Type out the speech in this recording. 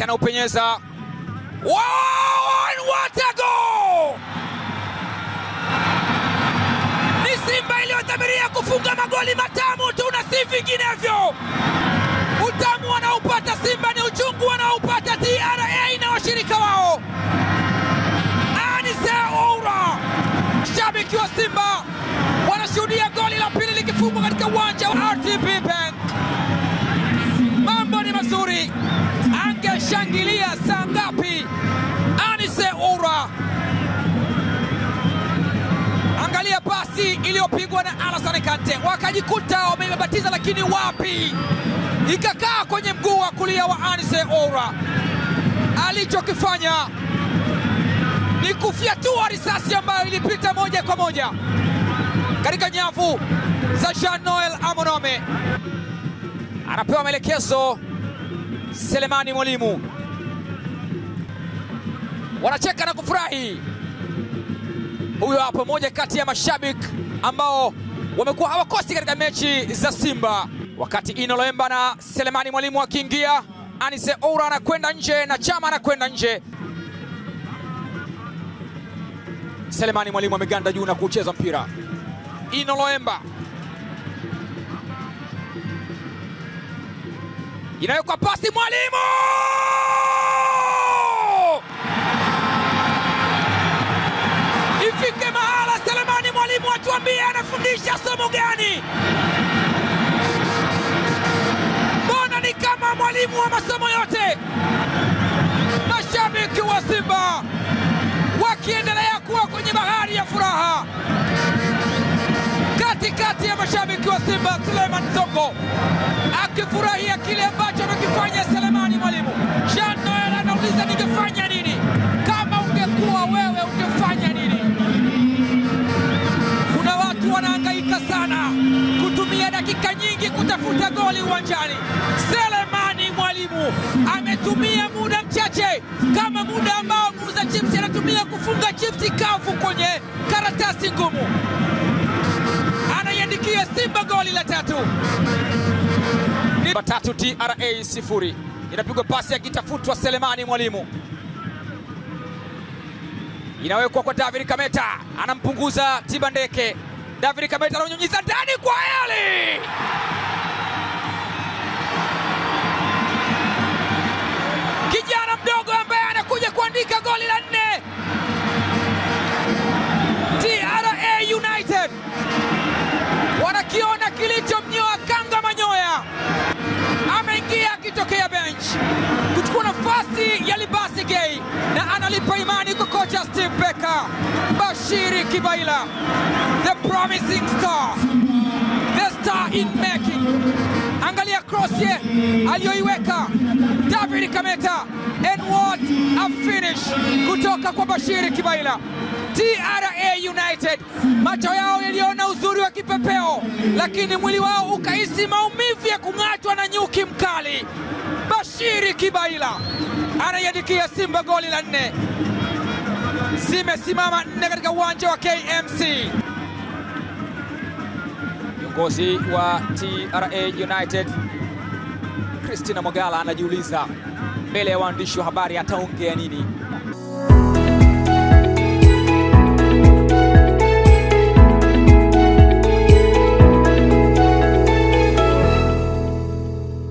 Kante anaupenyeza. Wow, and what a goal! Ni Simba iliyodhamiria kufunga magoli matamu tu na si vinginevyo. Utamu wanaopata Simba ni uchungu wanaopata TRA na washirika wao. Anise Oura, shabiki wa Simba wanashuhudia goli la pili likifungwa katika uwanja wa RTB Bank. Mambo ni mazuri. Angeshangilia saa ngapi Anise Oura? Angalia pasi iliyopigwa na Alassane Kante, wakajikuta wamebatiza, lakini wapi, ikakaa kwenye mguu wa kulia wa Anise Oura. Alichokifanya ni kufyatua risasi ambayo ilipita moja kwa moja katika nyavu za Jean Noel Amonome. Anapewa maelekezo Selemani Mwalimu. Wanacheka na kufurahi. Huyo hapo moja kati ya mashabiki ambao wamekuwa hawakosi katika mechi za Simba. Wakati Ino Loemba na Selemani Mwalimu akiingia, Anise Oura anakwenda nje na Chama anakwenda nje. Selemani Mwalimu ameganda juu na kucheza mpira. Ino Loemba inawekwa pasi, Mwalimu! Ifike mahala Selemani Mwalimu atuambie anafundisha somo gani? Mbona ni kama mwalimu wa masomo yote? Mashabiki wa Simba wakiendelea kuwa kwenye bahari ya furaha. Katikati ya mashabiki wa Simba, Suleiman Songo akifurahia kile ambacho amekifanya Selemani Mwalimu. Jean Noel anauliza, ningefanya nini? Kama ungekuwa wewe ungefanya nini? Kuna watu wanahangaika sana kutumia dakika nyingi kutafuta goli uwanjani. Selemani Mwalimu ametumia muda mchache kama muda ambao muuza chipsi anatumia kufunga chipsi kavu kwenye karatasi ngumu. Anaiandikia Simba goli la tatu. 3 TRA 0. Inapigwa pasi akitafutwa Selemani Mwalimu. Inawekwa kwa David Kameta, anampunguza Tibandeke. David Kameta ananyunyiza ndani kwa Eli. Kijana mdogo ambaye anakuja kuandika goli la 4. TRA United wanakiona kilichomnyoa kanga manyoya. Ameingia akitokea bench kuchukua nafasi ya Libasi Gay na analipa imani kwa kocha Steve Becker. Bashiri Kibaila, the promising star, the star in making. Angalia cross aliyoiweka David Kameta, and what a finish kutoka kwa Bashiri Kibaila. TRA United macho yao yaliona uzuri wa kipepeo, lakini mwili wao ukahisi maumivu ya kung'atwa na nyuki mkali. Bashiri Kibaila anaiandikia Simba goli la 4. Zimesimama 4 katika uwanja wa KMC. Kiongozi wa TRA United Christina Mogala anajiuliza mbele ya waandishi wa habari ataongea nini.